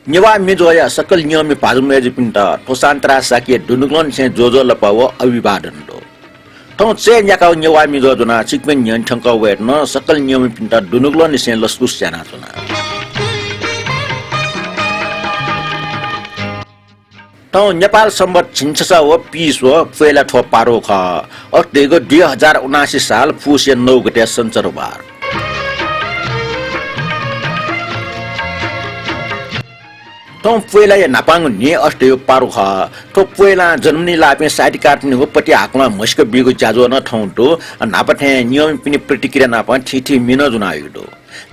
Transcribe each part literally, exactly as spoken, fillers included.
नेवाः मिजोया सकल नियमि भाजु मय्‌जुपिन्त थ्व शान्तिराज शाक्यया दुनुगलंनिसें ज्वजलपा व अभिवादन दु। थौं चय् न्याकागु नेवाः मिजो ज्वनाः छिकपिनि न्ह्यःने थ्यंकः वयेत नं सकल नियमिपिन्त दुनुगलंनिसें लसकुस यानाच्वना। थौं नेपाल संवत् झिंछसः व पीस्व प्वय्‌ला थ्व पारु खः। अथे धइगु दुई हजार उनासी साल पुसया नौ गते सञ्चरबार। थौं प्वय्‌लाया न्हापांगु न्हि अथे धइगु पारु खः। थ्व प्वय्‌लां जन्म नीलाःपिं साहित्यकारपिनिगु पति हाकलं म्हसीका बीगु ज्याझ्वः नं थौं दु। न्हापा थें नियमिपिनि प्रतिक्रिया नाप थीथी म्ये नं ज्वनावयागु दु।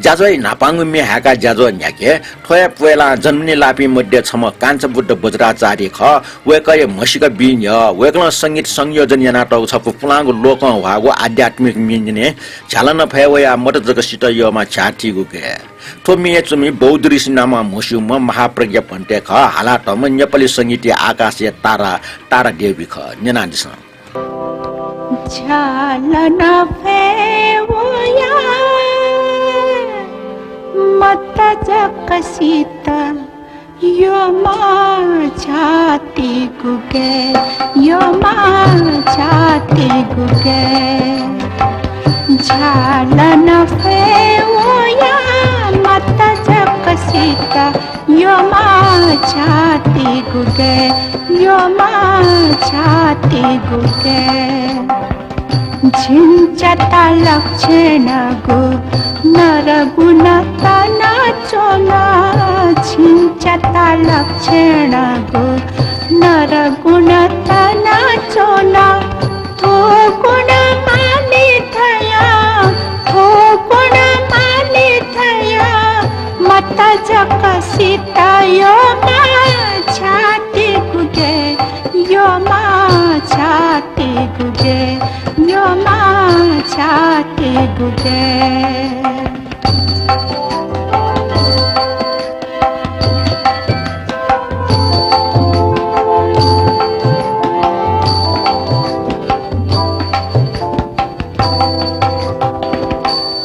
ज्याझ्वःया न्हापांगु म्ये हाय्‌काः ज्याझ्वः न्ह्याके। थ्व हे प्वय्‌लां जन्म नीलाःपिं मध्ये छम्ह काञ्चबुद्ध बज्राचार्य खः। वय्‌कःया म्हसीका बी न्ह्यः वय्‌कलं संगीत संयोजन यानातःगु छपु पुलांगु लोकं ह्वाःगु आध्यात्मिक म्ये न्यने झ्यालं फय् वयाः मत जक सित यःम्ह छातिगु गय्। थ्व म्येय् च्वमि बौद्ध ऋषि नामं म्हस्यूम्ह महाप्रज्ञा भन्ते खः। हालातःम्ह नेपाली संगीतया आकाशया तारा, तारा देवी खः। न्यनादिसँ। झ्यालं फय् वयाः मत जक सित यःम्ह छातिगु गय्, यःम्ह छातिगु गय्। झ्यालं फय् वयाः मत जक सित यःम्ह छातिगु गय्, यःम्ह छातिगु गय्। झिंछता लक्षणगु नरगुण तनाच्वन। झिंछता लक्षणगु नरगुण तनाच्वन। थ्व गुण माली थयां, थ्व गुण माली थयां मत जक सित यःम्ह छातिगु गय्, यःम्ह छातिगु गय्, यःम्ह छातिगु गय्।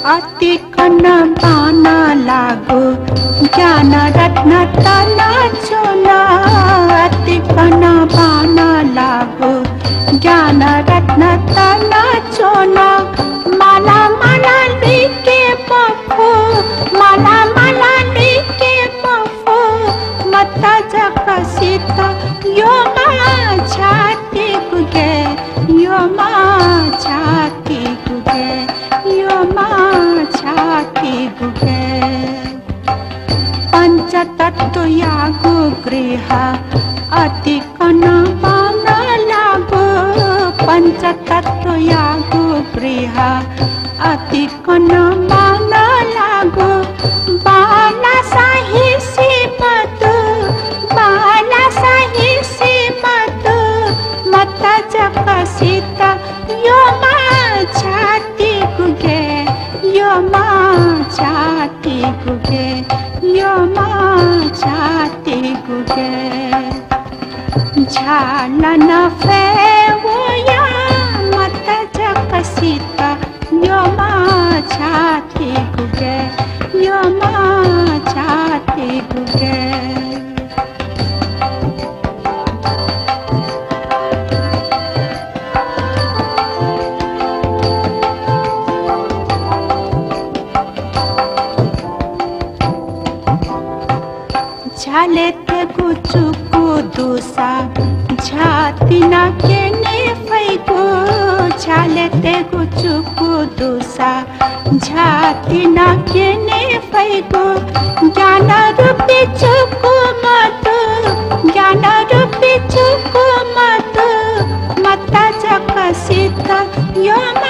अतिकं बांलाःगु ज्ञान रत्न तनाच्वन। अतिकं बांलाःगु ज्ञान रत्न तनाच्वन। माला माला लिके मफु, माला माला लिके मफु। मत जक सित यःम्ह छातिगु गय्, यःम्ह छातिगु गय्, यःम्ह छातिगु गय्। पञ्चतत्त्वयागु गृह अतिकं बांलाःगु, पञ्चतत्त्वयागु गृह अतिकं बांलाःगु। बांलाःसां हिसि मदु, बांलाःसां हिसि मदु। मत जक सित यःम्ह छातिगु गय्, यःम्ह छातिगु गय्, यःम्ह छातिगु गय्। झ्यालं फय् वयाः मत जक सित यःम्ह छातिगु गय्, यःम्ह छातिगु गय्। झ्यालेतय्गु चुकु दुसा झ्यातिना क्यने फइगु। झ्यालेतय्गु चुकु दुसा झ्यातिना क्यने फइगु। ज्ञान रूपी चुकु मदु, ज्ञान रूपी चुकु मदु। मत जक सित यःम्ह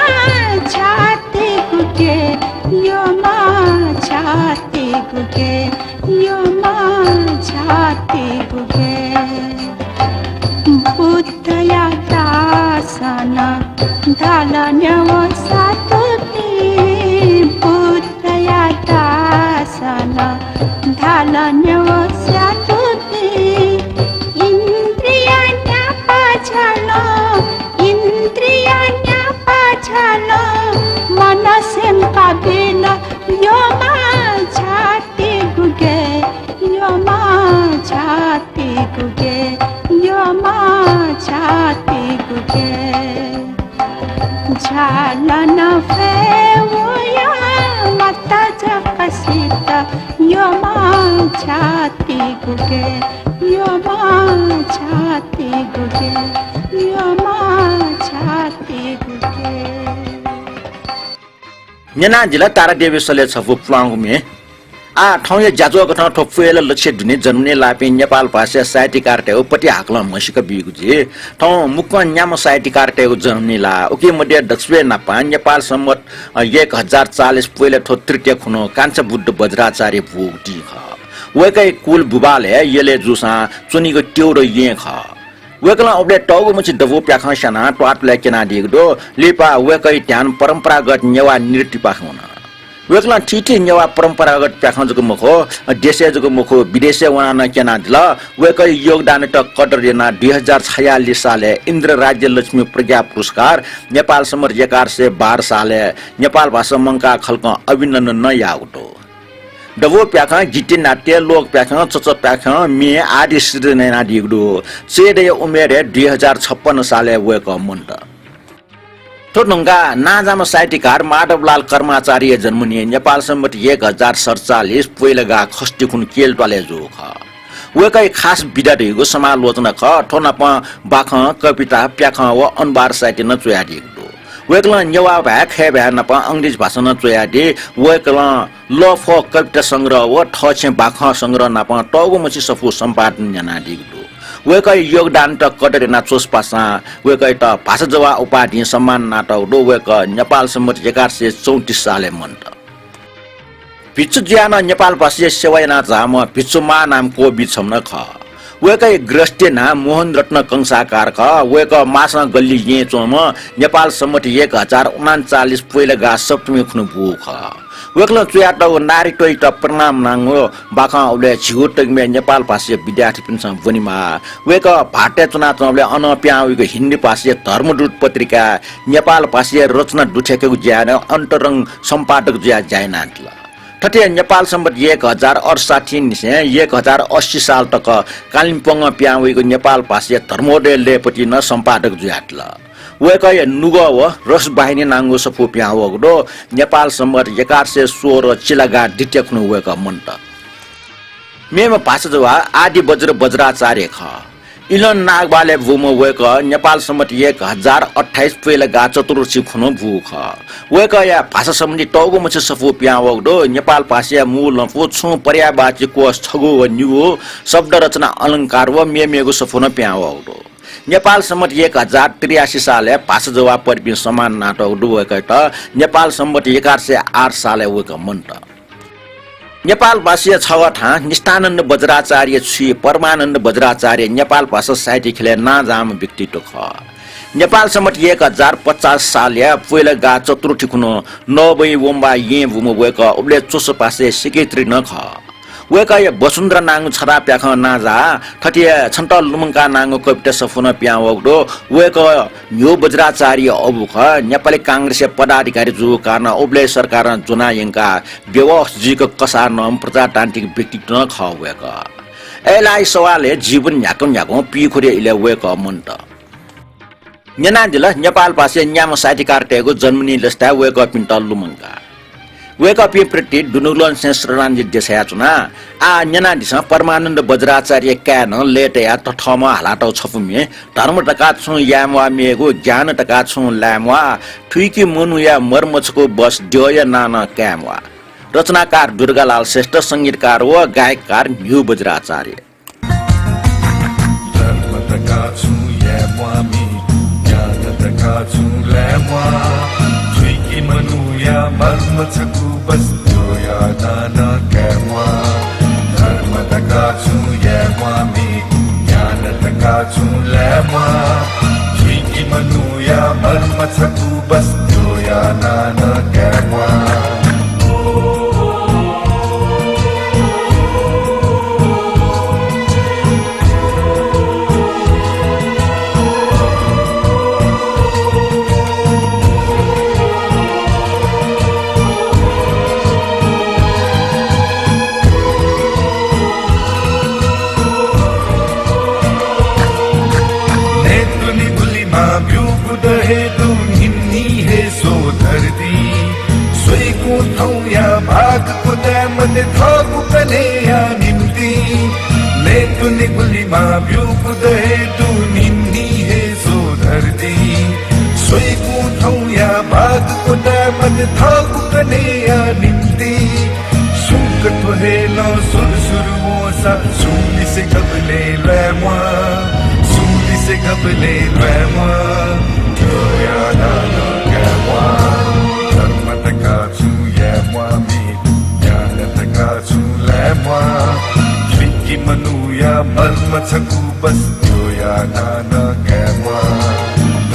छातिगु गय्, यःम्ह छातिगु गय्, यःम्ह छातिगु गय्। बुद्धया दासनं धाल न्यंगू साधुपिं, बुद्धया दासनं धाल न्यंगू साधुपिं। इन्द्रिय न्ह्याः न्यनादिल तारादेवी सलय् छपु प्वांगु म्ये। आः थौंया ज्याझ्वः कथं थ्व पुहेला लच्छे दुने जन्मने लाःपिं नेपाल भाषाया साहित्यकारतय्गु पति हाकलं म्हसीका बीगु जुइ। थौं मुक्कं न्याम्ह साहित्यकारतय्गु जन्मने लाः। उकी मध्ये दक्वसिबय् न्हापां नेपाल संवत, अ, एक हजार चालिस पुहेला थ्व तृतीया खुन्हु कान्छा बुद्ध बज्राचार्य बूगु दिं खः। वय्कःया कुल बुबालय् यलय् जूसां च्वनीगु तेउर येँ खः। वय्कलं उबलय् तःगु मछि दबू प्याखं स्यानाः त्वाःतुलाय् क्यनादीगु दु। लिपा वय्कःया ध्यान परम्परागत नेवाः नृत्यपाखें वन। वय्कलं थीथी नेवाः परम्परागत प्याखं जक मखु, देशय् जक मखु, विदेशय् वनाः नं क्यनादिल। वय्कःया योगदानयात कदर यानाः दुई हजार छयालिस सालय् इन्द्र राज्य लक्ष्मी प्रज्ञा पुरस्कार, नेपाल संवत एघार सय बाह्र सालय् नेपाल भाषा मंकाः खलकं अभिनन्दन नं याःगु दु। दबू प्याखं, गीतिनाट्य, लोक प्याखं, चचा प्याखं, म्ये आदि सिर्जना यानादीगु दु। चय्दँया उमेरय् दुई हजार छप्पन्न सालय् वय्कः मन्त। थ्व धुंकाः नांजाःम्ह साहित्यकार माधवलाल कर्माचार्यया जन्मदिं नेपाल संवत एक हजार सतचालिस पुहेला गाः खष्ठी खुन्हु केहेँ त्वालय् जूगु खः। वय्कःया खास विधा धइगु समालोचना खः। थ्व नापं बाखं, कविता, प्याखं व अनुवाद साहित्य नं च्वयादीगु दु। वय्कलं नेवाः भाय्, खय् भाय् नाप अंग्रेजी भाषां नं च्वयादी। वय्कलं लःफ्वः कविता संग्रह व थःछेँ बाखं संग्रह नाप तःगु मछि सफू सम्पादन यानादीगु दु। वय्कःया योगदानयात कदर यानाः च्वसापासां वय्कःयात भाषाजवाः उपाधिं सम्मान यानातःगु दु। वय्कः नेपाल संवत एघार सय चौंतिस सालय् मन्त। भिक्षु जुयाः नं नेपाल भाषाया सेवा यानाः झाःम्ह भिक्षु मां नाम क्वबि छम्ह नं खः। वय्कःया गृहस्थीया नां मोहन रत्न कंसाकार खः। वय्कः मासं गल्ली येँय् च्वंम्ह नेपाल संवत एक हजार उनान्चालिस पुहेला गाः सप्तमी खुन्हु बूगु खः। वय्कलं च्वयातःगु नारीत्वयात प्रणाम नांगु बाखं उबलय् झीगु तगिमय् नेपाल भाषाया विद्यार्थीपिन्सं ब्वनेमाः। वय्कः भारतय् च्वनाच्वंबलय् अनं पिहां वइगु हिन्दी भाषाया धर्मदूत पत्रिकाय् नेपाल भाषाया रचना दुथ्याकेगु ज्याय् नं अन्तरंग सम्पादक जुयाः ज्या यानादिल। थथे नेपाल संवत एक हजार अठसट्ठी निसें एक हजार अस्सी साल तक कालिम्पोङं पिहां वइगु नेपाल भाषाया धर्मोदय लय्पतिइ नं सम्पादक जुयादिल। वय्कःया नुगः व रसवाहिनी नांगु सफू पिहां वःगु दु। नेपाल संवत एघार सय सोह्र चिलागाः द्वितीया खुन्हु वय्कः मन्त। मेम्ह भाषाजवाः आदिवज्र बज्राचार्य खः। इलंनागबहालय् बूम्ह वय्कः नेपाल संवत एक हजार अट्ठाइस पुहेला गाः चतुर्दशी खुन्हु बूगु खः। वय्कःया भाषा सम्बन्धी तःगु मछि सफू पिहां वःगु दु। नेपाल भाषाया मू लँपु छुं पर्यायवाची कोष छगू व निगू, शब्द रचना अलंकार व मेमेगु सफू नं पिहां वःगु दु। नेपाल संवत एक हजार त्रियासी सालय् भाषाजवाः पदवीं सम्मान यानातःगु दु। वय्कःयात नेपाल संवत एघार सय आठ सालय् वय्कः मन्त। नेपाल भाषाया छगः थां निष्ठानन्द बज्राचार्य छुइ परमानन्द बज्राचार्य नेपाल भाषा साहित्य ख्यलय् नांजाःम्ह व्यक्तित्व खः। नेपाल संवत एक हजार पचास सालया पुहेला गाः चतुर्थी खुन्हु नवबैं वंबा येँ बूम्ह वय्कः उबलय् च्वसापासाया सेक्रेटरी नं खः। वय्कःया वसुन्धरा नांगु छता प्याखं नांजाः थथे छन्त लुमंका नांगु कविता सफू नं पिहां वःगु दु। वय्कः न्ह्यू बज्राचार्यया अबु खः। नेपाली कांग्रेसया पदाधिकारी जूगु कारणं उबलय् सरकारं ज्वना यंकाः बेहोस जुइक कसाः नःम्ह प्रजातान्त्रिक व्यक्तित्व नं खः वय्कः। अय्लाः सवालय् जीवन न्ह्याक्व न्ह्याक्वं पीखुदँया इलय् वय्कः मन्त। न्यनादिल नेपाल भाषाया न्याम्ह साहित्यकारतय्गु जन्मदिन लसताय् वय्कःपिन्त लुमंकाः। वय्कःपिं प्रति दुनुगलंनिसें श्रद्धाञ्जलि देछायाच्वना। आः न्यनादिसँ परमानन्द बज्राचार्यया काय्‌नं लय्‌तयाः थथःम्हं हालातःगु छपु म्ये। धर्म धकाः छुं याये म्वाः मेगु, ज्ञान धकाः छुं लाये म्वाः। थुइकी मनूया मर्म छकू बस, द्यःया नां नं काये म्वाः। रचनाकार दुर्गालाल श्रेष्ठ, संगीतकार व गायककार न्ह्यू बज्राचार्य। धर्म धकाः छुं याये म्वाः मे, ज्ञान धकाः छुं लाये म्वाः। थुइकी मनूया मर्म छकू बस, द्यःया नां नं काये म्वाः। धर्म धकाः छुं याये म्वाः मे, ज्ञान धकाः छुं लाये म्वाः। थुइकी मनूया मर्म छकू बस, द्यःया नां नं काये म्वाः। नये त्वने गुलि मां ब्यूगु द हे दु न्हिं न्हिं हे स्व धर्ती। स्वइगु थौंया भाग क्वताये मते थःगु कन्हय्‌या निंतिं। नये त्वने गुलि मां ब्यूगु द हे दु न्हिं न्हिं हे स्व धर्ती। स्वइगु थौंया भाग क्वताये थःगु कन्हय्‌या निंतिं सुंक थ्व हे नं सुरु सुरु वंसा सुं लिसे गबलें ल्वाये म्वाः, सुं लिसे गबलें ल्वाये म्वाः, थ्व यानाः नं काये म्वाः। धर्म धकाः छुं याये म्वाः, मेगु ज्ञान धकाः छुं लाये म्वाः। थुइकी मनूया मर्म छकू बस थ्व यानाः नं काये म्वाः।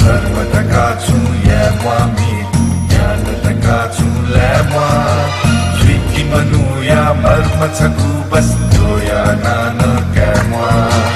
धर्म धकाः छुं याये म्वाः, मेगु ज्ञान धकाः छुं लाये म्वाः। थुइकी मनूया मर्म छकू बस थ्व यानाः नं काये म्वाः।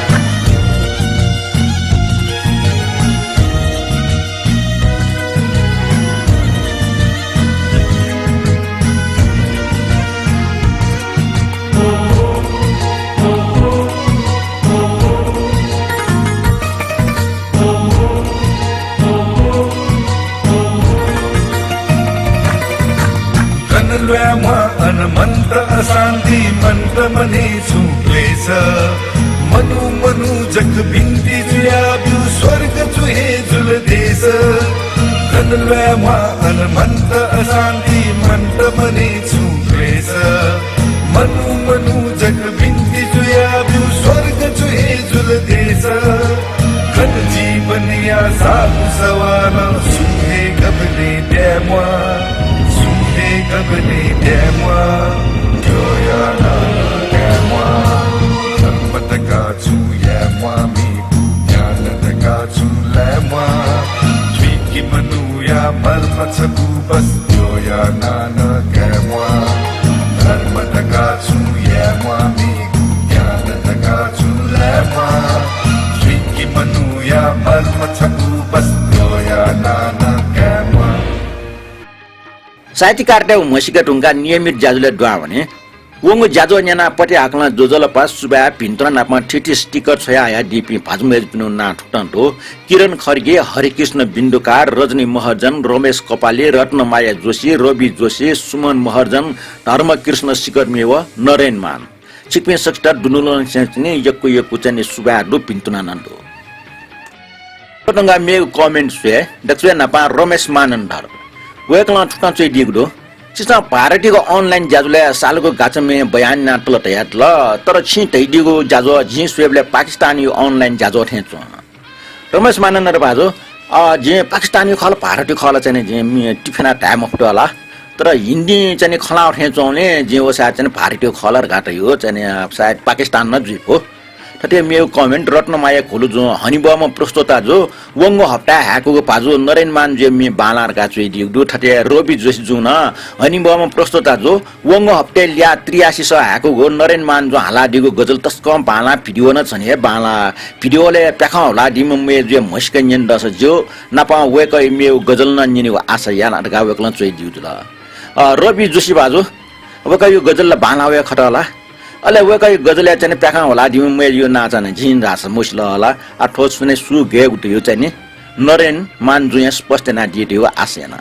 गन ल्वाये म्वाः अन मन्त अशान्ति, मन्त मनय् छुं क्लेश। मनू मनू जक बिन्ति जुयाब्यु, स्वर्ग छु हे जुल देश। गन ल्वाये म्वाः अन मन्त अशान्ति, मन्त मनय् छुं क्लेश। मनू मनू जक बिन्ति जुयाब्यु, स्वर्ग छु हे जुल देश। गन जीवनया सागु सवालं सुं हे गबलें द्याये म्वाः, सुं हे गबलें द्याये म्वाः, थ्व यानाः नं काये म्वाः। धर्म धकाः छुं याये म्वाः, मेगु ज्ञान धकाः छुं लाये म्वाः। थुइकी मनूया मर्म छकू बस थ्व यानाः नं काये म्वाः। धर्म धकाः छुं याये म्वाः, मेगु ज्ञान धकाः छुं लाये म्वाः। थुइकी मनूया मर्म छकू बस थ्व यानाः नं काये म्वाः। साहित्यकारतय् म्हसीका धुंकाः नियमित ज्याझ्वलय् दुहां वने। वंगु ज्याझ्वः न्यनाः पत्याः हाकलं ज्वजलपा, सुभाय्, भिन्तुना नाप थीथी sticker छ्वयाहयादीपिं भाजु मय्‌जुपिनिगु नां थुकथं दु। किरण खड्गी, हरिकृष्ण बिन्दुकार, रजनी महर्जन, रमेश कपाली, रत्नमाया जोशी, रवि जोशी, सुमन महर्जन, धर्मकृष्ण सिकरमेव, नरेन मान। छिकपिं सकसित दुनुगलंनिसें चाहिँ नि यक्व यक्व चाहिँ नि सुभाय् दु, भिन्तुना नं दु। थ्व धुंकाः मेगु comment स्वये दकलय् न्हापां रमेश मानन्धर। वय्‌कलं थुकथं च्वयादीगु दु। छिसं भारतीयगु online ज्याझ्वलय् सालगु गाच्छि म्ये बयान यानातल धयातल, तर छिं धयादीगु ज्याझ्वः जिं स्वयेबलय् पाकिस्तानया online ज्याझ्वः थें च्वं। रमेश मानन्धर भाजु, अ, जिं पाकिस्तानया खः ला भारतया खः ला चाहिँ नि जिं मि-, तिफिनाः धाये मफुत ला। तर हिन्दीं चाहिँ नि खँ ल्हाः थें च्वंबलय् जिं वसः चाहिँ नि भारतया खः ला धकाः धयागु चाहिँ नि, अ, सायद पाकिस्तान नं जुइफु। थथे मेगु comment रत्नमाया घोलुजुं, हनेबहःम्ह प्रस्तोता जु, वंगु हप्ताय् हाय्‌कूगु भाजु नरेन मान जुया म्ये बांलाः धकाः च्वयादीगु दु। थथे रवि जोशी जुं नं, हनेबहःम्ह प्रस्तोता जु, वंगु हप्ताय् ल्याः त्रियासी सः हाय्‌कूगु नरेन मान जुं हालादीगु गजल तसकं बांलाः, video नं झन हे बांलाः। Video-लय् प्याखं हुलादीम्ह मय्‌जुया म्हसीका न्यने दःसा ज्यू, नापं वय्‌कःया मेगु गजल नं न्यनेगु आशा याना धकाः वय्‌कलं च्वयादीगु जुल। अ, रवि जोशी भाजु, वय्‌कःया गजल ला बांलाः वये खत ला। अले वय्‌कःया गजलय् चाहिँ नि प्याखं हुलादीम्ह मय्‌जुया नां चाहिँ नि जिं धाःसा मसिल ला। आ, थ्व स्वने सु गय्‌गु धइगु चाहिँ नि नरेन मान जुं स्पष्ट यानादी धइगु आशा याना।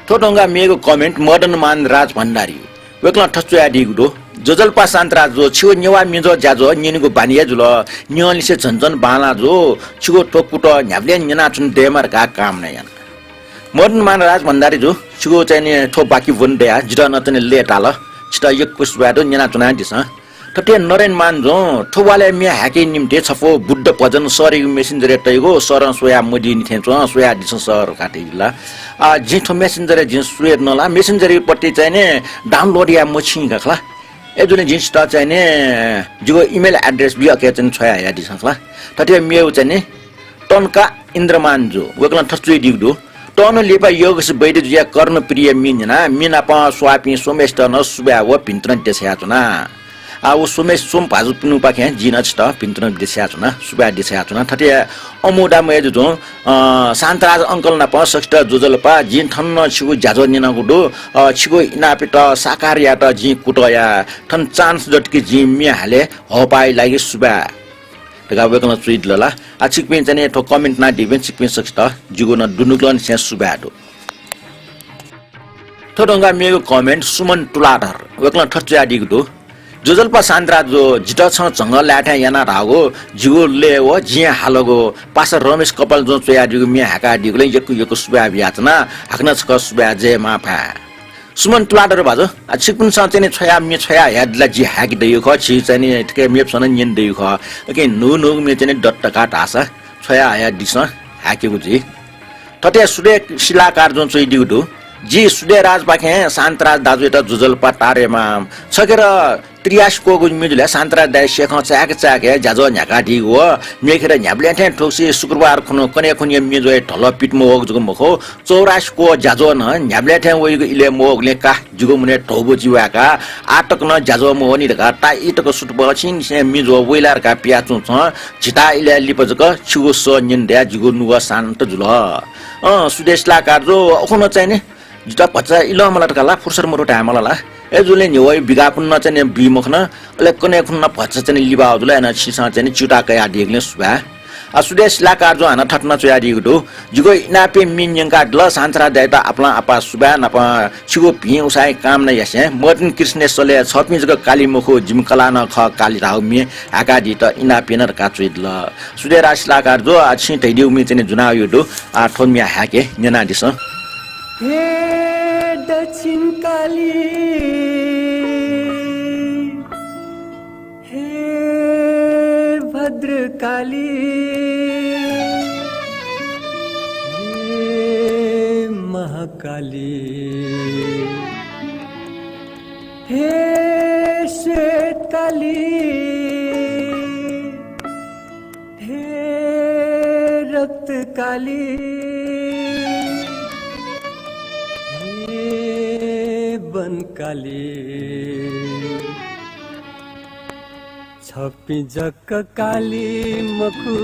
थ्व धुंकाः मेगु comment मदन मान राज भण्डारी। वय्‌कलं थथे च्वयादीगु दु। ज्वजलपा शान्तराज जु, छिगु नेवाः म्ये ज्याझ्वः न्यनेगु बानी हे जुल। न्यंलिसे झन झन बांलाः जु। छिगु थ्व कुतः न्ह्याबलें न्यनाच्वने दयेमा धकाः कामना याना। मदन मान राज भण्डारी जु, छिगु चाहिँ नि थ्व बाकी ब्वने दयाः जितः नं चाहिँ नि लय्‌ताल। छितः यक्व सुभाय् दु, न्यनाच्वनादिसँ। थथे नरेन मान जुं थ्व वालय् म्ये हाय्‌केया निंतिं छपु बुद्ध भजन सरयागु Messenger-य् तइगु, सरं स्वयाः मदीनि थें च्वं, स्वयादिसँ सर धकाः धयादिल। आ, जिं थ्व Messenger-य् जिं स्वये धुन ला, Messenger-या पट्टि चाहिँ नि download याये मछिं का खला। अय्‌जूगुलिं जिं छितः चाहिँ नि जिगु email address बी, अके चाहिँ नि छ्वयाहयादिसँ खला। थथे मेगु चाहिँ नि टन्का इन्द्रमान जु, वय्‌कलं थथे च्वयादीगु दु। तःन्हु लिपा योगेश वैद्य जुया कर्णप्रिय म्ये न्यनाः म्ये नाप स्वाःपिं स्वम्हेसित नं सुभाय् व भिन्तुना देछायाच्वना। आ, व स्वम्हेसित स्वम्ह भाजुपिनिपाखें जिं नं छितः भिन्तुना देछायाच्वना, सुभाय् देछायाच्वना। थथे अमुदा मय्‌जु जुं, अ, शान्तराज uncle नाप सकसित ज्वजलपा, जिं थन नं छिगु ज्याझ्वः न्यनागु दु। अ, छिगु इनापयात साकार यायेत जिं कुतः याये। थन chance दत कि जिं म्ये हाले, हःपाःया लागि सुभाय् धकाः वय्‌कलं च्वयादिल ला। आ, छिकपिं चाहिँ नि थ्व comment यानादीपिं छिकपिं सकसित जिगु नं दुनुगलंनिसें सुभाय् दु। थ्व धुंकाः मेगु comment सुमन तुलाधर, वय्‌कलं थथे च्वयादीगु दु। ज्वजलपा शान्तराज ज्वः, जितः छं झंगः लाये थें याना धाःगु जिगु लय् व जिं हालागु पासा रमेश कपालजुं च्वयादीगु म्ये हाय्कादीगुलिं यक्व यक्व सुभाय् बियाच्वना। हाकनं छकः सुभाय्, जय मांभाय्। सुमन तुलाधर भाजु, आ, छिकपिन्सं चाहिँ नि छ्वया म्ये छ्वया हयादिल ला जि हाय्के दइगु खः, छि चाहिँ नि थुकी मेपिन्सं नं न्यने दइगु खः। उकिं न्हू न्हूगु म्ये चाहिँ नि दत धकाः धाःसा छ्वया हयादिसँ, हाय्केगु जुइ। थथे सुदेश शिलाकारजुं च्वयादीगु दु। जि सुदेराजपाखें शान्तराज दाजुयात ज्वजलपा तारे मां। छखेर त्रियासी क्वःगु म्ये जुलय् शान्तराज दाइ सेखं चाय्‌के चाय्‌के ज्याझ्वः न्ह्याकादीगु व मेखेर न्ह्याबलें थें थुगुसी शुक्रबार खुन्हु कन्हय् खुन्हुया म्ये ज्वय् ढल पित मवःगु जक मखु, चौरासी क्वः ज्याझ्वः नं न्ह्याबलें थें वइगु इलय् मवःगुलिं का जिगु मनय् धौबजि वय्‌काः आः तक नं ज्याझ्वः मवनी धकाः ताःई तक सुतुपं छिंनिसें म्ये ज्वः वइ ला धकाः पियाच्वंच्वं झिताः इलय् लिपा जक छिगु सः न्यने दयाः जिगु नुगः शान्त जुल। अँ, सुदेश शिलाकारजु, अखुन्हु चाहिँ नि जितः भचा इलंमला धकाः ला फुर्सद मदु धायेमाल ला। अय्‌जूगुलिं न्ह्यवःया बिगाः पुन्हु नं चाहिँ नि बुइ मखन, अले कन्हय् खुन्हु नं भचा चाहिँ नि लिबाः जुल, अय्‌नं छिसं चाहिँ नि च्यूताः कयादीगुलिं सुभाय्। आ, सुदेश शिलाकारजुं हानं थथे नं च्वयादीगु दु। जिगु इनापया म्ये न्यंकादिल, शान्तराज दाइयात आपालं आपाः सुभाय् नापं छिगु भिं उसाँय् कामना यासें मर्टिन कृष्णया सलय् छपिं जक काली मखु, जिमि कलाः नं खः काली धाःगु म्ये हाय्‌कादीत इनाप याना धकाः च्वयादिल। सुदेश शिलाकारजु, आ, छिं धयादीगु म्ये चाहिँ नि ज्वनावयागु दु। आ, थ्व म्ये हाय्‌के, न्यनादिसँ। हे दक्षिण काली, हे भद्रकाली, हे महाकाली, हे श्वेतकाली, हे रक्तकाली, हे वनकाली। छपिं जक काली मखु,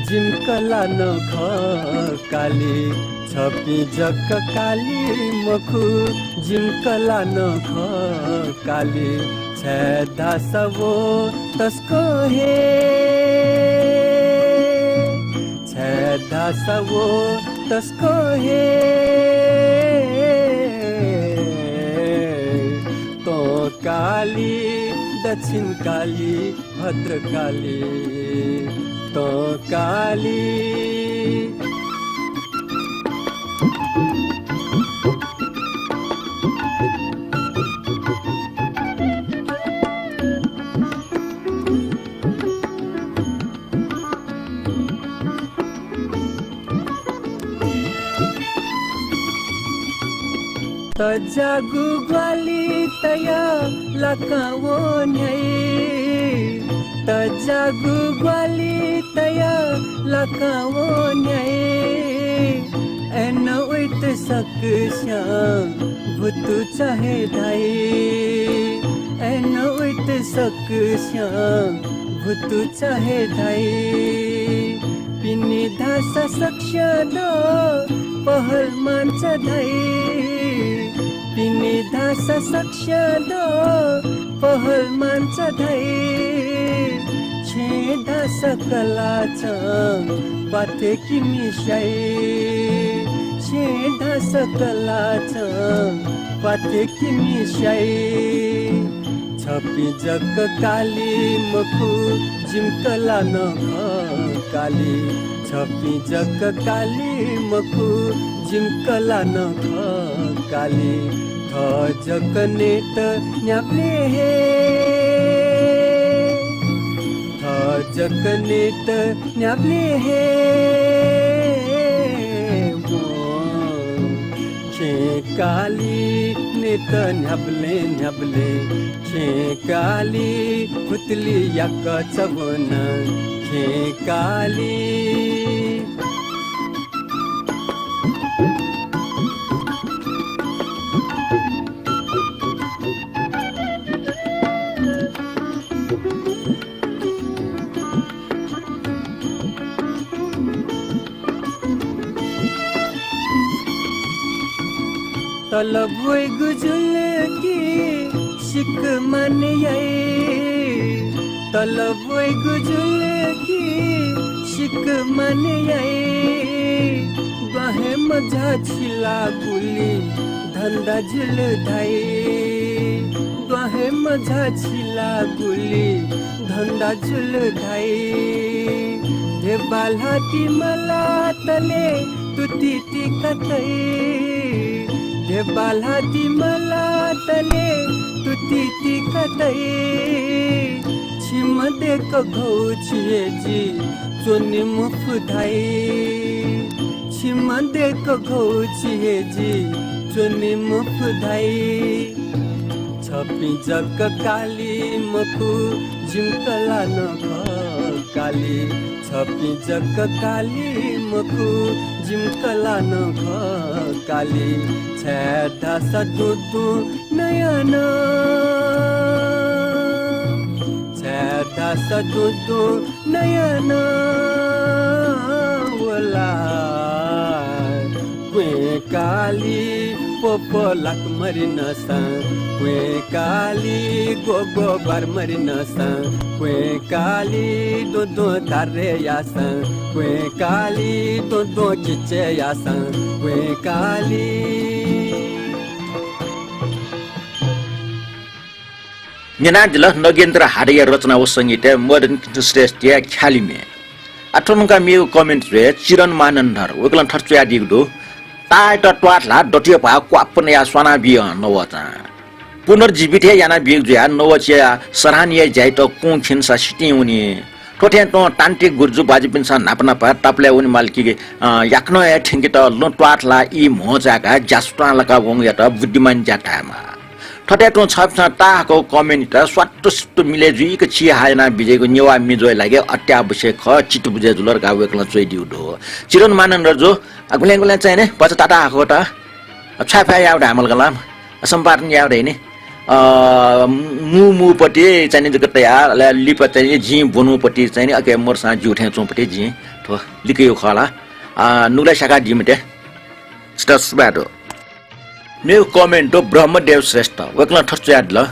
जिमि कलाः नं खः काली। छपिं जक काली मखु, जिमि कलाः नं खः काली। छाय्‌धाःसा व तसकं हे, छाय्‌धाःसा व तसकं हे त्वं काली, दक्षिण काली, भद्रकाली, त्वं काली। तज्याःगु ग्वालितया लाकां वन्ह्याइ। तज्याःगु ग्वालितया लाकां वन्ह्याइ। अय्‌नं वइत सकस्यां भुतुचा हे धाइ। अय्‌नं वइत सकस्यां भुतुचा हे धाइ। पिने धाःसा सकस्यां द पहलमानचा धाइ। पिने धाःसा सकस्यां द पहलमानचा धाइ। छेँ धाःसा कलाचं प्वाथय् किमि स्याइ। छेँ धाःसा कलाचं प्वाथय् किमि स्याइ। छपिं जक काली मखु, जिमि कलाः नं खः काली। छपिं जक काली मखु, जिमि कलाः नं खः काली। थः जक नयेत न्ह्याबलें हे, थः जक नयेत न्ह्याबलें हे, खेँ काली नयेत न्ह्याबलें न्ह्याबलें, खेँ काली पुतली याकःचा ब्वना, खेँ काली। तलब वइगु जुल कि सिक्क माने याइ। तलब वइगु जुल कि सिक्क माने याइ। द्वाँ हे मझाः छिलागुलिं धन्दा जुल धाइ। द्वाँ हे मझा छिला गुली धन्दा जुल धाइ। धेबा ल्हाति मलातले तुति तिका तइ। धेबा ल्हाति मलातले तुति तिका तइ। छिम देक घौछि हे जि च्वने मफु धाइ। छिम देक घौछि हे जि च्वने मफु धाइ। छपिं जक काली मखु, जिमि कलाः नं खः काली। छपिं जक काली मखु, जिमि कलाः नं खः काली। छाय्‌धाःसा दुँ दुँ नयाः नं, छाय्‌धाःसा दुँ दुँ नयाः नं वला। क्वें काली पोपोलाक मरि नसां, क्वें काली ग्वग्वबार मरि नसां, क्वें काली दुँ दुँ तारे यासां, क्वें काली दुँ दुँ चिचे यासां, क्वें काली। न्यनादिल नगेन्द्र हाडया रचना व संगीतय् मदन कृष्ण श्रेष्ठया ख्यालि म्ये। आः थ्व धुंकाः मेगु comment जुया चिरन मानन्धर, वय्‌कलं थथे च्वयादीगु दु। ताःयात त्वाथलाः दथुया भ्वाः क्वाप्प नयाः स्वानाबी हं नवःचां। पुनर्जीवित हे यानाबीगु जुयाः नवःचाया सराहनीय ज्यायात कुं खिंसा सितिं वनी। थ्व थें तुं तान्त्रिक गुरुजु बाजुपिन्सं न्हापा न्हापा तापालय् वनेमाल कि, अ, याकनं हे थ्यंकेत लँ त्वाथलाः ई म्हो चाय्‌काः ज्या सुतां लाकाः वंगुयात बुद्धिमान ज्या धायेमाः। थथे तुं छपिन्सं ताःहाकःगु comment-यात स्वात्तु सित्तु मिलय् जुइक छिहा यानाबिज्याइगु नेवाः मिजोया लागि अत्यावश्यक खः, चित्त बुझे जुल धकाः वय्‌कलं च्वयादीगु दु। चिरन मानन्धर जु, अ, गुलें गुलें चाहिँ नि भचा ताताहाकःगु त, अ, छ्वाये फय् यायेगु धायेमाल का ला, अ, सम्पादन यायेगु धाइ नि। अ, मू मू पति चाहिँ नि जक तयाः, अले लिपा चाहिँ नि जिं ब्वन्हु पति चाहिँ नि अके मरुसां ज्यू थें च्वं पति जिं थ्व लिकयागु खः ला। अ, नुगलय् स्याकादी मते। छितः सुभाय् दु। मेगु comment दु ब्रह्मदेव श्रेष्ठ, वय्‌कलं थथे च्वयादिल।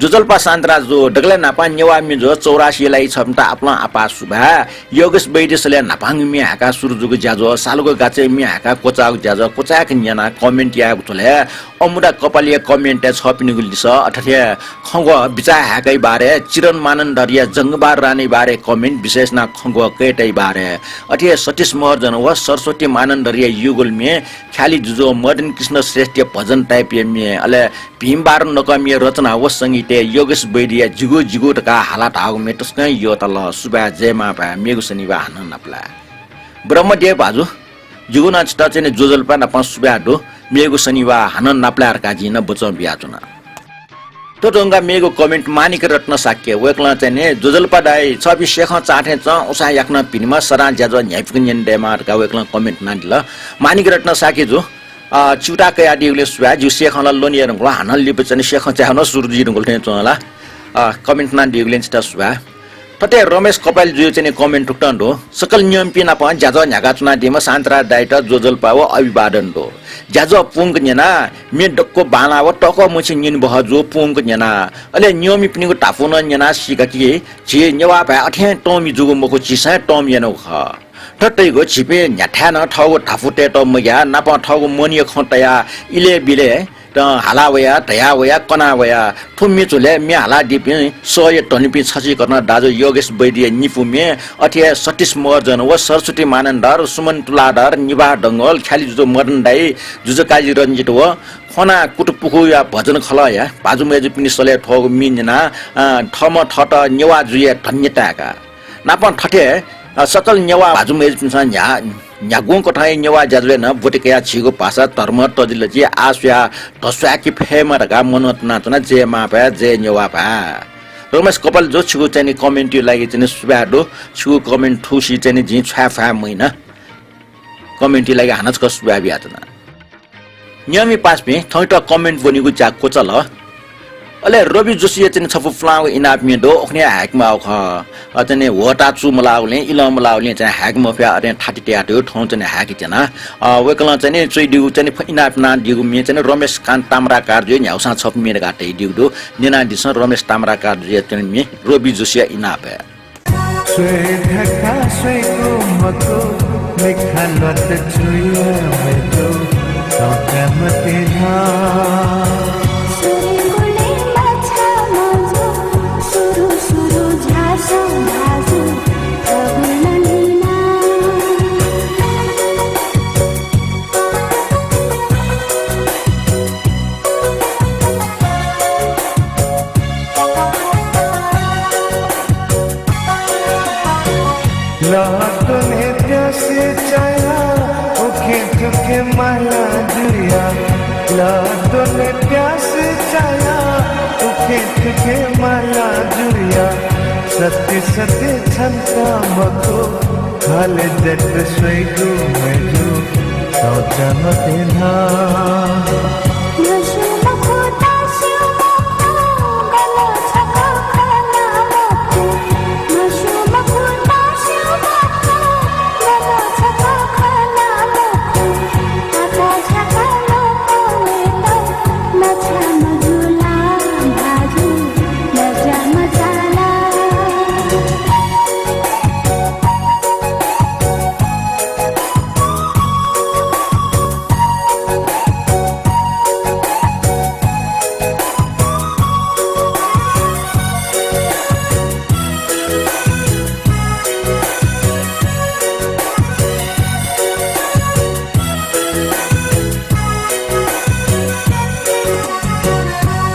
ज्वजलपा शान्तराज जु, दकलय् न्हापां नेवाः मिजो चौरासी लागि छपिन्त आपालं आपाः सुभाय्। योगेश वैद्य सलय् न्हापांगु म्ये हाय्‌काः सुरु जूगु ज्याझ्वः, सालुगु गाचय् म्ये हाय्‌काः क्वचाःगु ज्याझ्वः, क्वचाय्‌क न्यनाः comment यायेगु थ्व ला। अमुदा कपालीया comment-य् छपिनिगु लिसः, अ, थथे खँग्वः बिचाः हाय्‌काइ बारे, चिरन मानन्धरया जंगबहार रानीया बारे comment, विशेष यानाः खँग्वः कय्‌ताइ बारे, अथे हे सतीश महर्जन व सरस्वती मानन्धरया युगल म्ये ख्यालि जुजु मदन कृष्ण श्रेष्ठया भजन type-या म्ये, अले भीमबहादुर नकःमिया रचना व संगीतय् योगेश वैद्यया जिगु जिगु धकाः हालाः धाःगु म्ये तसकं यःताल। सुभाय् जय मांभाय्, मेगु शनिबाः हानं नापलाये। ब्रह्मदेव भाजु, जिगु नं छितः चाहिँ नि ज्वजलपा नाप सुभाय् दु। मेगु शनिबाः हानं नापलाये धकाः जिं नं बचं बियाच्वना। थ्व धुंकाः मेगु comment माणिक रत्न शाक्य, वय्‌कलं चाहिँ नि ज्वजलपा दाइ, छपिं सेखं चाःथें च्वँ, उसां याकनं भिनेमा, सदां ज्याझ्वः न्ह्याइपुक न्यने दयेमा धकाः वय्‌कलं comment यानादिल। माणिक रत्न शाक्य जु, अ, च्यूताः कयादीगुलिं सुभाय्। जिगु सेखं ला ल्वने धुंकल, हानं लिपा चाहिँ नि सेखं चाय् नं सुरु जुइ धुंकल थें च्वं ला। अ, comment यानादीगुलिं छितः सुभाय्। थथे रमेश कपाली जुया चाहिँ नि comment थुकथं दु। सकल नियमपिं नाप ज्याझ्वः न्ह्याकाच्वनादीम्ह शान्तराज दाइयात ज्वजलपा व अभिवादन दु। ज्याझ्वः पूवंक न्यना, म्ये दक्व बांलाः व तःकः मछि निन्हु बहः जू पूवंक न्यना। अले नियमपिनिगु धापू नं न्यनाः सीका कि झी नेवाः भाय् अथें तःमि जूगु मखु, झीसं हे तःमि यानागु खः। थथे तइगु झीपिं न्ह्याथाय् नं थःगु धापूतय्त मग्याः नापं थःगु मनया खँ तयाः इलय् बिलय् तं हाला वया, धया वया, कना वया। थ्व म्ये झ्वलय् म्ये हालादीपिं सःया धनीपिं छसिकथं दाजु योगेश वैद्यया निपु म्ये, अथे हे सतीश महर्जन व सरस्वती मानन्धर, सुमन तुलाधर, निभाः डंगोल, ख्यालि जुजु मदन दाइ, जुजु काजी रंजित व ख्वना कुतुपुखुया भजन खलःया भाजु मय्‌जुपिनि सलय् थ्वःगु म्ये न्यनाः, अ, थःम्हं थःत नेवाः जुया धन्यता का। नापं थथे, अ, सकल नेवाः भाजु मय्‌जुपिन्सं न्ह्या-, न्ह्यागुं कथंया नेवाः ज्याझ्वलय् नं ब्वति कयाः झीगु भाषा, धर्म, तजिलजि आः स्वयाः धस्वाय्‌के फयेमा धकाः मनंतुनाच्वना। जय मांभाय्, जय नेवाः भाय्। रमेश कपाली जु, छिगु चाहिँ नि comment-या लागि चाहिँ नि सुभाय् दु। छिगु comment थुसी चाहिँ नि जिं छ्वाये फये मयाना। Comment-या लागि हानं छकः सुभाय् बियाच्वना। नियमि पासापिं, थौंयात comment ब्वनीगु ज्या क्वचाल। अले रवि जोशीया चाहिँ नि छपु पुलांगु इनाप म्ये दु, उखुन्हु हाय्‌के माःगु खः। अ, चाहिँ नि ह्वःताः चूमलाःगुलिं, इलं मलाःगुलिं चाहिँ हाय्‌के मफया, अथे थाति तयातयागु थौं चाहिँ नि हाय्‌के त्यना। अ, वय्‌कलं चाहिँ नि च्वयादीगु चाहिँ नि फ-, इनाप यानादीगु म्ये चाहिँ नि रमेशकान्त ताम्राकार जुया न्ह्यागुसां छपु म्ये धकाः धयादीगु दु। न्यनादिसँ रमेश ताम्राकार जुया चाहिँ नि म्ये रवि जोशीया इनाप हे। स्वये धकाः स्वयेगु मखु, मिखा ल्वात जुया वयेगु, तँ काये मते ला। सुरेगुलय् माछा प्यास चाया उखे थुखे माला जुया। सत्य सत्य छन्त मखु, खाले जट स्वइगु मय्जु, तौ जमते ना।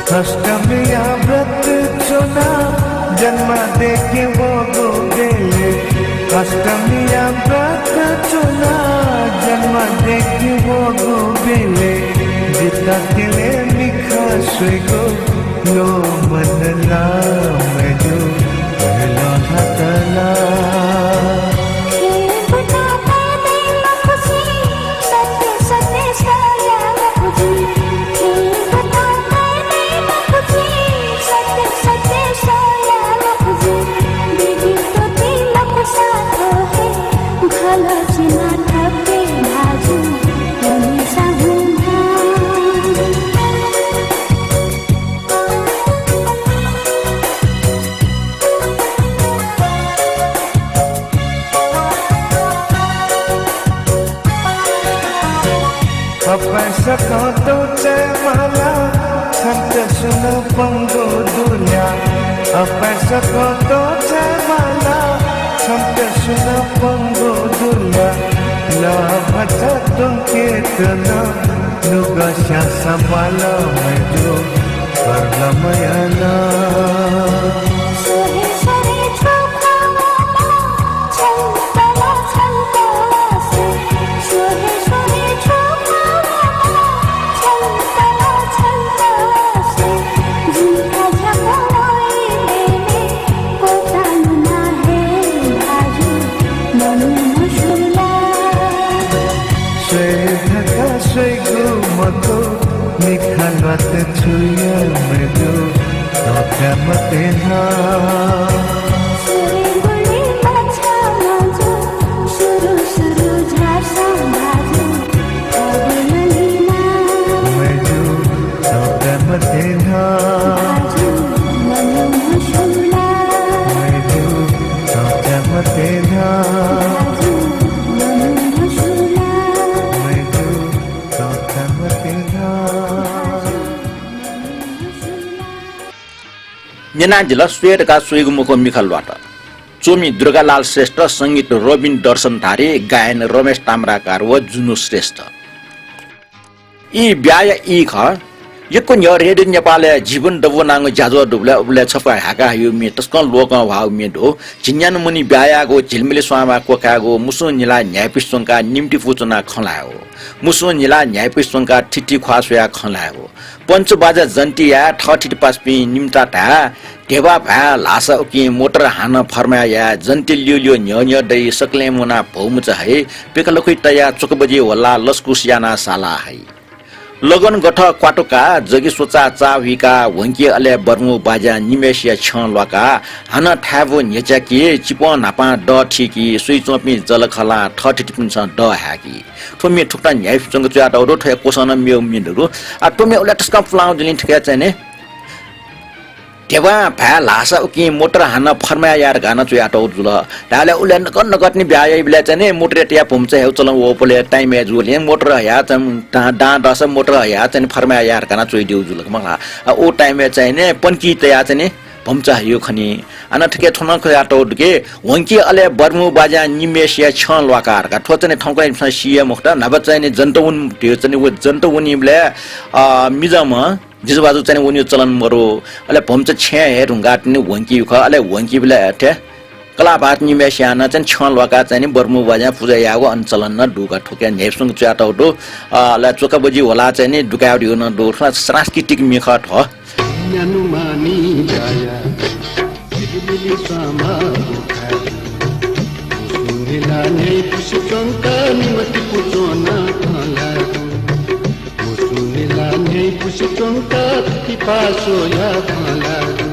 अष्टमिया व्रत च्वना जन्म देखे वःगु बेले। अष्टमिया व्रत च्वना जन्म देखे वःगु बेले। जितः तिले मिखा स्वइगु लो मन ला मय्जु, भेलो हात ला। अपय्सकं तौचाय् माला, छन्त सुनं पंगु दुल्या। अपय्सकं तौचाय् माला, छन्त सुनं पंगु दुल्या। लः भचा त्वंके तन नुगः स्यां संभाल मय्जु, कर्लमय् ला। स्वये धकाः स्वइगु मखु, मिखा ल्वात छु याये मय्जु, तौचाय् मते ना। मय्जु, तौचाय् मते ना। मय्जु, तौचाय् मते ना। मय्जु, तौचाय् मते ना। न्यनादिल, स्वये धकाः स्वइगु मखु, मिखा ल्वात। च्वमि दुर्गालाल श्रेष्ठ, संगीत रबिन दर्शनधारी, गायन रमेश ताम्राकार व जुनु श्रेष्ठ। ई ब्याया ई खः। यक्व न्ह्यः रेडियो नेपालय् जीवन दबू नांगु ज्याझ्वः दुबलय् उबलय् छपु हाय्काः हयूम्ह, तसकं लोकं ह्वाःम्ह दु। झिंन्यान्हु मुनि ब्यायागु, झिलिमिलि स्वांमाः क्वखायेगु, मुसुं निलाः न्ह्याइपुसे च्वंकाः निम्तिपु च्वनाः खँ ल्हायेगु। मुसुं निलाः न्ह्याइपुसे च्वंकाः थीथी ख्वाः स्वयाः खँ ल्हायेगु। पञ्चबाजा जन्तिया थःथिति पासापिं निम्ता धाये, ध्यबा भाय् ल्हासा उकिं मोटर हानं फर्माया याये, जन्ति ल्यूल्यू न्ह्यः न्ह्यः दइ, सकलें मुनाः भौमचा हइ, पिकालखुइ तयाः चुकबजि ह्वलाः लसकुस यानाः सालाः हइ। लगन गथः क्वातुकाः जगि स्वचाः चाःहुइकाः ह्वंकि अले बर्मु बाज्यां निम्हय्सिया छ्यं ल्वाकाः हानं थाय्बु न्ह्यच्याकि, चिपं न्हापां दः थीकि, स्वइच्वंपिं जलखलां थःथितिपिन्सं दः हाय्कि। थ्व म्ये थुकथं न्ह्याइपुसे च्वंक च्वयातःगु दु, थ्वया क्वसं नं मेगु म्ये दु। आ, थ्व म्ये उबलय् तसकं पुलांगु जुलिं थुकथं चाहिँ नि ध्यबा भाय् ल्हासा उकिं मोटर हानं फर्माया याये धकाः नं च्वयातःगु जुल। धायेबलय् उबलय् नकतिनि ब्याहा याइबलय् चाहिँ नि मोटरय् तयाः भौमचा हयेगु चलन वःबलय् time-य् जूबलय् मोटर हयाः चाहिँ दां, दां दःसा मोटर हयाः चाहिँ नि फर्माया याये धकाः नं च्वइदीगु जुल का मखु ला। आ, उ time-य् चाहिँ नि पनकी तयाः चाहिँ नि भौमचा हयेगु खनी। अन थुकथं थ्व नं च्वयातःगु दु कि ह्वंकि अले बर्मु बाज्यां निम्हय्सिया छ्यं ल्वाकाः धकाः। थ्व चाहिँ नि थौंकन्हय् छिकपिन्सं सी हे मखुत, न्हापा चाहिँ नि जन्त वने धइगु चाहिँ नि व जन्त वनीबलय्, अ, मिजंम्ह जिजुभाजु चाहिँ नि वनेगु चलन मदु। अले भौमचा छेँय् हये धुंकाः तिनि ह्वंकीगु खः। अले ह्वंकीबलय् अथे कलाभात निम्हय्‌सियां नं चाहिँ छ्यं ल्वाकाः चाहिँ नि बर्मु बाज्यां पुजा याःगु अन चलन नं दु का। थुके न्ह्यइपुसे च्वयातःगु दु। अ, अले चोखाबजि ह्वलाः चाहिँ नि दुकाः वइगु नं दु। थ्व सांस्कृतिक म्ये खः थ्व। न्यानुमानी जाया, झिलिमिलि स्वांमा बुखाय्। मुसुनिला न्ह्यइपुसे च्वंक निम्ह तिपू च्वना खँ ल्हायेगु। मुसुनिला न्ह्यइपुसे च्वंक तितिपाः स्वया खँ ल्हायेगु।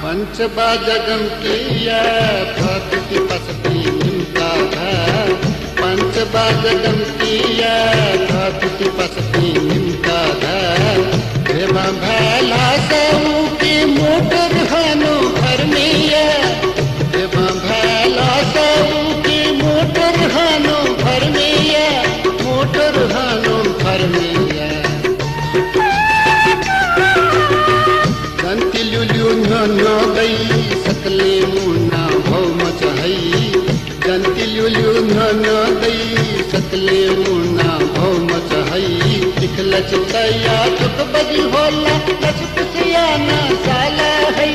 पञ्चबाजा गमतिया थः तितिपासपिं निम्हय्‌त धाये। पञ्चबाजा गमतिया थः तितिपासपिं निम्हय्‌त धाये। धिबा भाय् ल्हासा उकी मोटर हानं फर्मिया। धिबा भाय् ल्हासा उकी मोटर हानं फर्मिया। मोटर हानं फर्मिया। जन्ति ल्यूल्यू न्ह्यः न्ह्यः दइ, सकलें मुना भौ मचा हइ। जन्ति ल्यूल्यू न्ह्यः न्ह्यः दइ, सकलें मुना भौ मचा हइ। तिखलछितया चोखाबजि ह्वलाः, लसकुस यानाः साला हइ।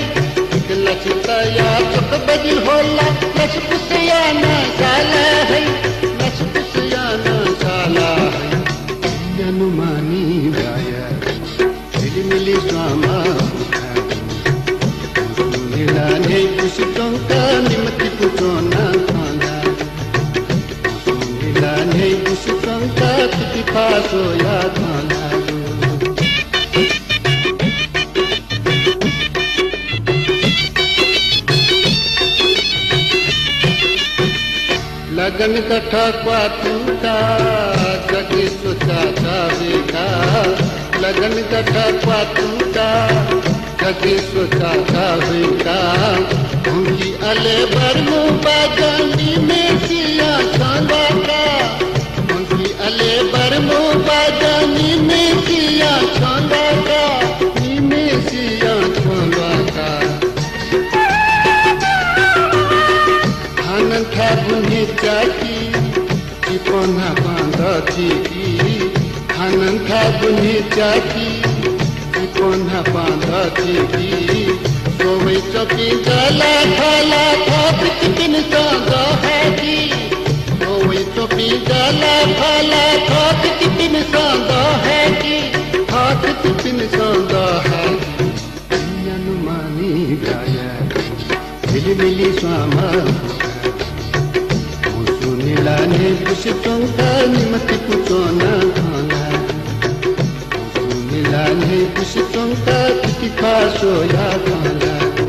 तिखलछितया चोखाबजि ह्वलाः, लसकुस यानाः साला हइ। लसकुस यानाः साला हइ। न्यानुमानी जाया, झिलिमिलि स्वांमा बुखाय्। मुसुनिला न्ह्यइपुसे च्वंक निम्ह तिपू च्वना खँ ल्हायेगु। मुसुनिला न्ह्यइपुसे च्वंक तितिपाः स्वया खँ ल्हायेगु। लगन गथः क्वातुका, जगे स्वचाचा हुइका। लगन गथः क्वातुका, जगे स्वचाचा हुइका। हुंकी अले बर्मु बाज्यां निम्हय्‌सियां छ्यं ल्वाका। हुंकी अले बर्मु बाज्यां निम्हय्‌सियां छ्यं ल्वाका। निम्हय्‌सियां छ्यं ल्वाका। हानं थाय् बुन्हि च्याकी, चिपं न्हापां दथीकी। हानं थाय् बुन्हि च्याकी, चिपं न्हापां दथीकी। स्ववय् च्वंपिं जःलाखःलाख पितिपिन्सं दः हाय्‌की। स्ववय् च्वंपिं जःलाखःलाख पितिपिन्सं दः हाय्‌की। पितिपिन्सं दः हाय्‌की। न्यानुमानी जाया, झिलिमिलि स्वांमा बुखाय्। मुसुनिला न्ह्यइपुसे च्वंक निम्ह तिपू च्वना खँ ल्हायेगु। मुसुनिला न्ह्यइपुसे च्वंक तितिपाः स्वया खँ ल्हायेगु।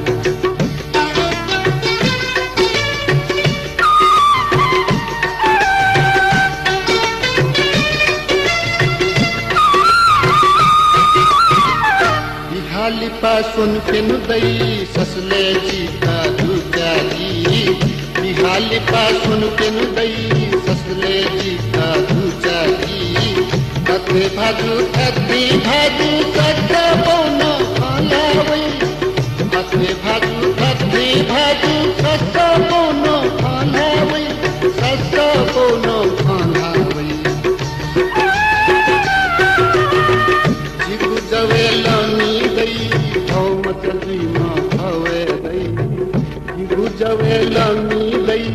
बिहालिपा स्वन्हु प्यन्हु दइ, ससलय् जितः दुचाकी। बिहालिपा स्वन्हु प्यन्हु दइ, ससलय् जितः दुचाकी। अथे भाजु, थथे भाजु, ससः बौनं खँ ल्हाः वइ। अथे भाजु, थथे भाजु, ससः बौनं खँ ल्हाः वइ। ससः बौनं खँ ल्हाः वइ। जिगु जवय् लमि दइ, भौमचा जुइम्ह भवय् दइ। जिगु जवय् लमि दइ,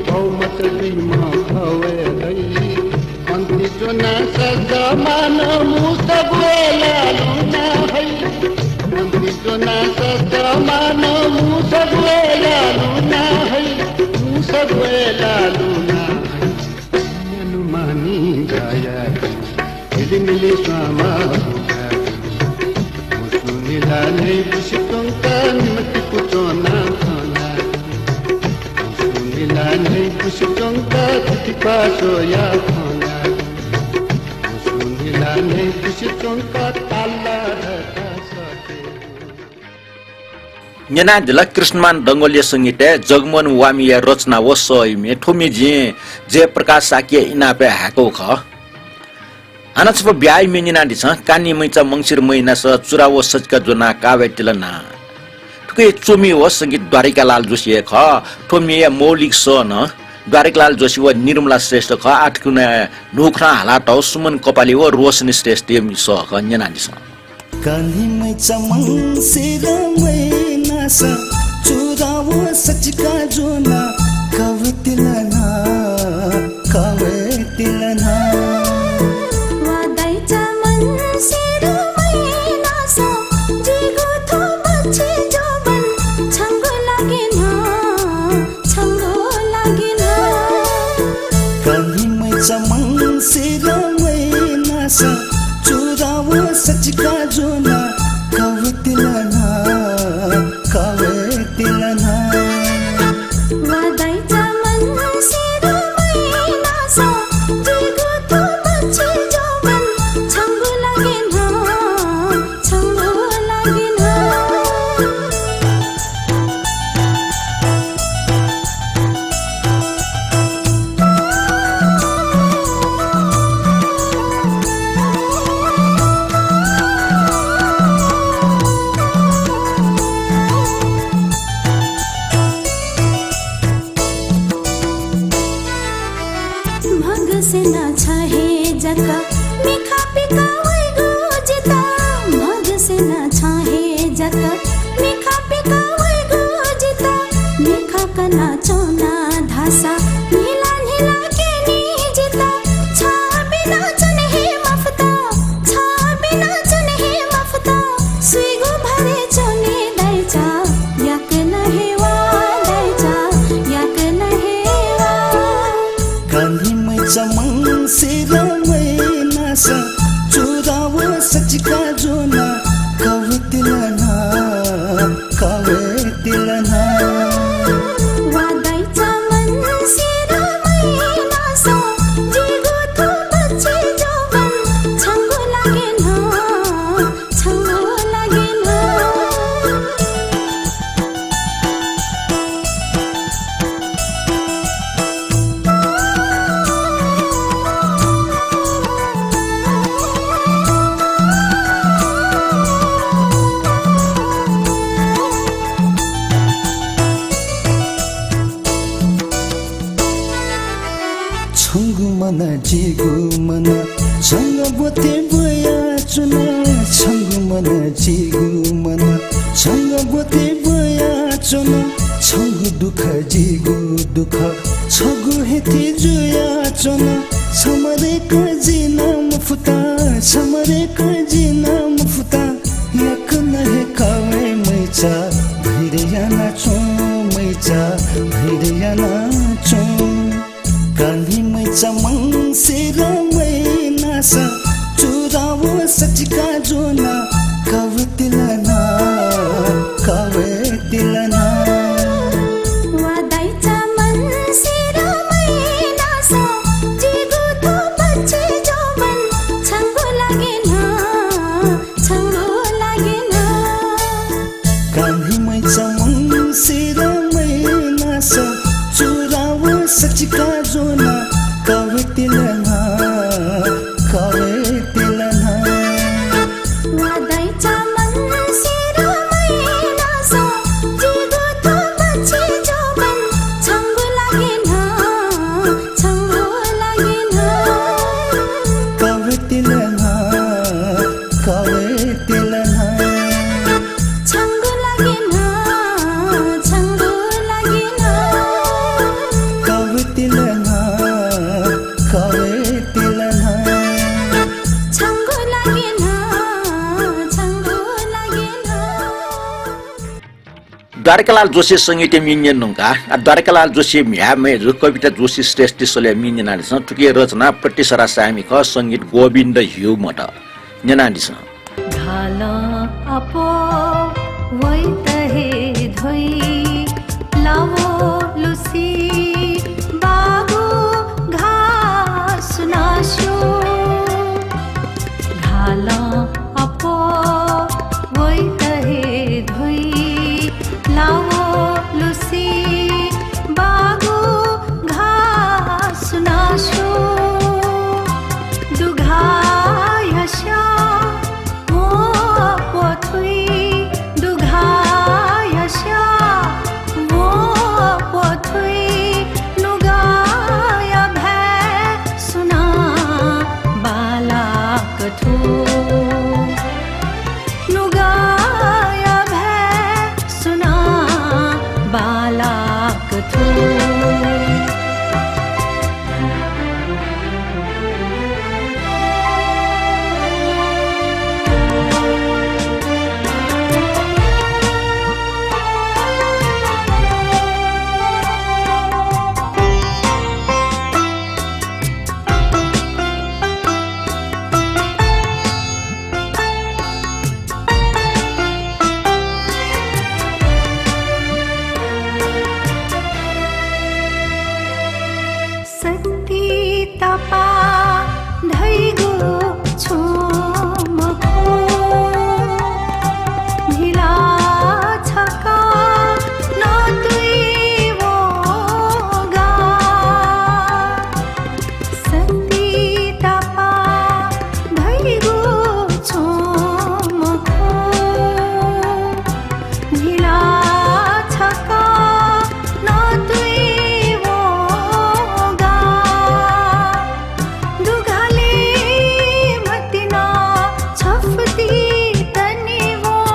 भौमचा जुइम्ह भवय् दइ। मन्त्री ज्वनाः ससः मानं मुसः ग्वय् लाः लुना हइ। मन्त्री ज्वनाः ससः मानं मुसः ग्वय् लाः लुना हइ। मुसः ग्वय् लाः लुना हइ। न्यानुमानी जाया, झिलिमिलि स्वांमा बुखाय्। मुसुनिला न्ह्यइपुसे च्वंक निम्ह तिपू च्वना खँ ल्हायेगु। मुसुनिला न्ह्यइपुसे च्वंक तितिपाः स्वया खँ ल्हायेगु। मुसुनिला न्ह्यइपुसे च्वंक ताला धकाः सःतेगु। न्यनादिल कृष्णमान डंगोलया संगीतय् जगमोहन वामीया रचना व सः याइम्ह थ्व म्ये जिं जयप्रकाश शाक्यया इनापय् हाय्‌कूगु खः। हानं छपु ब्याहा याइम्ह म्ये न्यनादिसँ। कान्ति मैचा मंसिर महिनास चुरा व सचिका ज्वनाः काव्या तिल ना। थुकिया च्वमि व संगीत द्वारिकालाल जोशी हे खः। थ्व म्येया मौलिक सः नं द्वारिकालाल जोशी व निर्मला श्रेष्ठ खः। आः थुकिं न्हूखँ हालातःगु सुमन कपाली व रोशनी श्रेष्ठया म्ये सः खः, न्यनादिसँ। कान्हिमैचा मंसिर महिनास चुरा व सचिका ज्वना कवितिलना, कवितिलना। वा दाइचा मंसिर महिनास जिगु थ्व बच्छि जोबन छंगु लागि न्हँ, छंगु लागि न्हँ। कान्हिमैचा मंसिर महिनास चुरा व सचिका ज्वना कवितिलना, कवितिलना। वा दाइचा मंसिर महिनास जिगु थ्व बच्छि जोबन छंगु लागि न्हँ, छंगु लागि न्हँ। म्हगसेना छ हे जक मिखा पिका वइगु जितः, म्हगसेना छ हे जक मिखा पिका वइगु जितः, मिखा कना च्वना धाःसा न्हिला न्हिला क्यनी जितः, छ बिना च्वने हे मफुत, छ बिना च्वने हे मफुत, सुइगु भरे च्वने दाइचा, याकनं हे वा दाइचा, याकनं हे वा। कान्हिमैचा मंसिर महिनास चुरा व सचिका ज्वना कवितिलना, कवितिलना। वा दाइचा मंसिर महिनास जिगु थ्व बच्छि जोबन छंगु लागि न्हँ, छंगु लागि न्हँ। छंगु मन जिगु मन छंगु ब्वति ब्वयाच्वना, छंगु मन जिगु मन छंगु ब्वति ब्वयाच्वना, छंगु दुःख जिगु दुःख छगू हे थें जुयाच्वन। छम्ह दय्कं जिं नं मफुता, छम्ह दय्कं जिं नं मफुता। याकनं हे का वये मैचा, धैर्य याना च्वँ मैचा, धैर्य याना च्वँ। कान्हि मैचा मंसिर मैनास चुरा व सचिका ज्वना कवितिलना, कवितिलना। वा दाइचा मंसिर मैनास जिगु थ्व बच्छि जोबन छंगु लागि न्हँ, छंगु लागि न्हँ। कान्हि मैचा मंसिर मैनास चुरा व सचिका ज्वना कवितिलना, कवितिलना। वा दाइचा मंसिर मैनास जिगु थ्व बच्छि जोबन छंगु लागि न्हँ, छंगु लागि न्हँ। कवितिलना, कवितिलना। छंगु लागि न्हँ, छंगु लागि न्हँ। कवितिलना, कवितिलना। छंगु लागि न्हँ, छंगु लागि न्हँ। द्वारिकालाल जोशी संगीतया म्ये न्यने धुंकाः, आ, द्वारिकालाल जोशी म्ह्याय् मय्जु कविता जोशी श्रेष्ठया स्वलय् म्ये न्यनादिसँ। थुकिया रचना प्रतिसरा साय्मि खः, संगीत गोविन्द ह्युमत। न्यनादिसँ। घालं अप्वः वइत हे ध्वइ, लावलुसी बागु घाः सुनास्यू। घालं अप्वः वइत हे ध्वइ, लावलुसी बागु घाः सुनास्यू। दुघाःयास्याः वं प्वथुइ, दुघाःयास्याः वं प्वथुइ, नुगः सत्ती तापाः धइगु छुं मखु। न्हिला छकः नतुइवंगु। सत्ती तापाः धइगु छुं मखु। न्हिला छकः नतुइवंगु। दुघालय् मतिना छफुति तनिवं।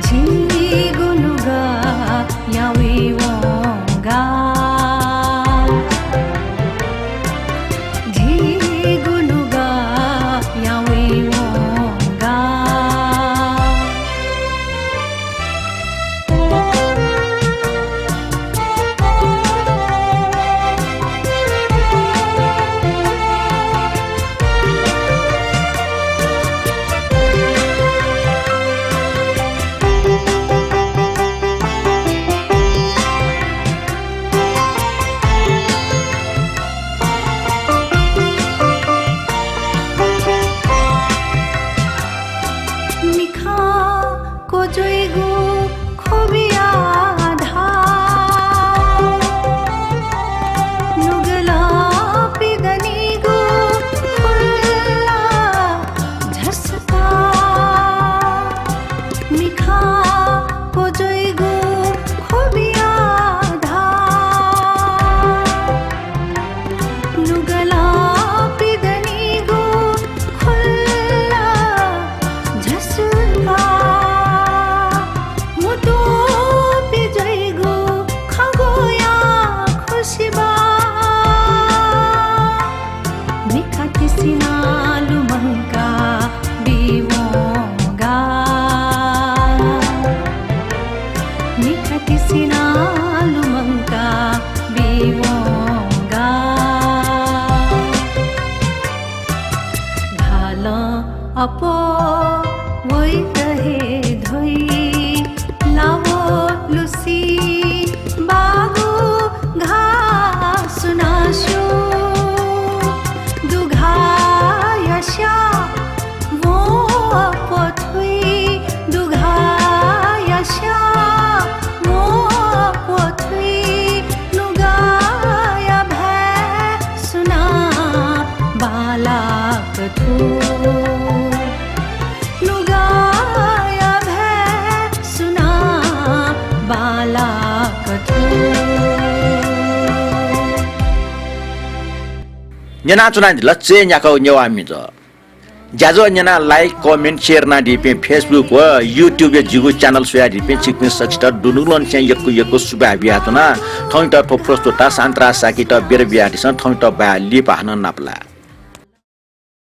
झीगु नुगः यावइवंगु। झीगु नुगः यावइवंगु। मिखां क्वज्वइगु ख्वबिया धाः। नुगलं पिदनीगु खुल्ला झसुताः। मिखां क्वज्वइगु ख्वबिया धाः। नुगलं पिदनीगु खुल्ला झसुताः। मुतुं पिज्वइगु खँग्वःया खुसिबाः। मिखा तिसिनाः लुमंका बीवंगु। मिखा तिसिनाः लुमंका बीवंगु। घालं अप्वः वइत हे ध्वइ। लाव लुसि बाःगु घाः सुनां स्यू। दुघाःया स्याः वं अप्वः थुइ। दुघाःया स्याः वं अप्वः थुइ। नुगःया भाय् सुनां बांलाक थु। नुगःया भाय् सुनां बांलाक थु। न्यनाच्वनादिल चय्न्याकागु नेवाः म्हिगः। ज्याझ्वः न्यनाः like, comment, share यानादीपिं Facebook व YouTube-य् जिगु channel स्वयादीपिं छिकपिं सकसित दुनुगलंनिसें यक्व यक्व सुभाय् बियाच्वना। थौंयात थ्व प्रस्तुता शान्तराज शाक्ययात बिदा बियादिसँ। थौंयात बाय्, लिपा हानं नापलाये।